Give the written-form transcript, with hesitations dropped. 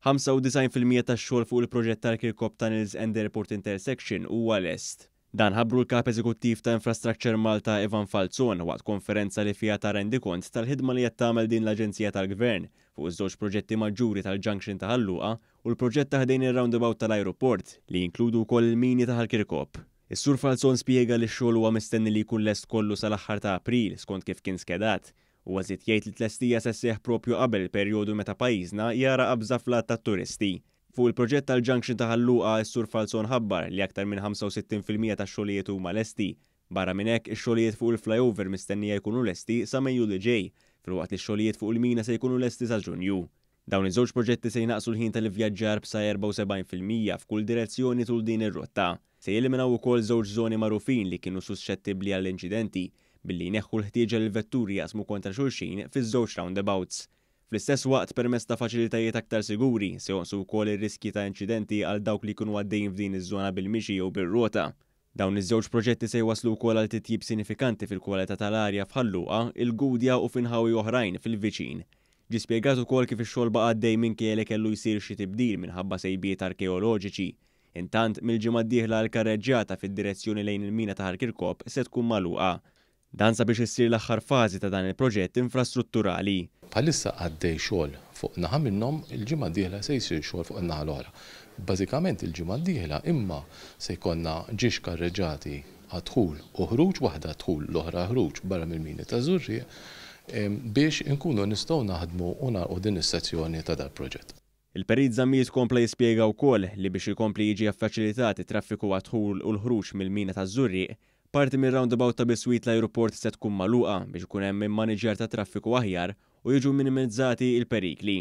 95% tax-xogħol fuq il-proġett tal-Kirkop Tunnels and Airport Intersection huwa lest. Dan ħabbru l-Kap Eżekuttiv ta' Infrastructure Malta Ivan Falzon waqt konferenza li fiha ta rendikont tal-ħidma li qed tagħmel din l-aġenzija tal-Gvern fuq iż-żewġ proġetti maġġuri tal-Junction ta' Ħal Luqa u l-proġett ta' ħdejn ir-roundabout tal-ajruport li jinkludu wkoll il-mini ta' Ħal Kirkop. Is-Sur Falzon spjega li x-xogħol huwa mistenni li jkun lest kollu sal-aħħar ta' April skont kif kien skedat. Huwa żied jgħid li t-tlestija se sseħħ propju qabel il-perjodu meta pajjiżna jara qabża fl-għadd tat-turisti. Fuq il-proġett tal-Junction ta' Ħal Luqa, is-Sur Falzon ħabbar li aktar minn 65% tax-xogħlijiet huma lesti. Barra minn hekk, ix-xogħlijiet fuq il-flyover mistennija jkunu lesti sa Mejju li ġej, filwaqt li x-xogħlijiet fuq il-mina se jkunu lesti sa Ġunju. Dawn iż-żewġ proġetti se jnaqqsu l-ħin tal-ivvjaġġar b'sa 74% f'kull direzzjoni tul din ir-rotta. Se jeliminaw ukoll żewġ żoni magħrufin li kienu suscettibbli għall-inċidenti billi jneħħu l-ħtieġa li l-vetturi jaqsmu kontra xulxin fiż-żewġ roundabouts. Fl-istess waqt, permezz ta' faċilitajiet aktar siguri, se jonqsu wkoll ir-riskji ta' inċidenti għal dawk li jkunu għaddejjin f'din iż-żona bil-mixi jew bir-rota. Dawn iż-żewġ proġetti se jwasslu wkoll għal titjib sinifikanti fil-kwalità tal-arja f'Ħal Luqa, il-Gudja u f'inħawi oħrajn fil-viċin. Ġie spjegat ukoll kif ix-xogħol baqa' għaddej minkejja li kellu jsir xi tibdil minħabba sejbiet arkeoloġiċi. Intant, mill-ġimgħa d-dieħla l-karreġġjata fid-direzzjoni lejn il-mina ta' Ħal Kirkop se tkun magħluqa. Dan sabiex issir l-aħħar fażi ta' dan il-proġett infrastrutturali. Bħalissa għaddej xogħol fuq naħa minnhom, il-ġimgħa d-dieħla se jsir xogħol fuq in-naħa l-oħra. Bażikament il-ġimgħa d-dieħla imma se jkollna żewġ karreġġati għad-dħul u ħruġ, waħda dħul, l-oħra ħruġ barra mill-mini taż-Żurrieq biex inkunu nistgħu naħdmu u nagħlqu din is-sezzjoni ta' dal-proġett. Il-Perit Zammit kompla jispjega wkoll li biex ikompli jiġi affaċilitat it-traffiku għad-dħul u l-ħruġ mill-mina taż-Żurrieq, parti mir-roundabout ta' biswit l-ajruport se tkun magħluqa biex ikun hemm immaniġjar ta' traffiku aħjar u jiġu minimizzati il-perikli.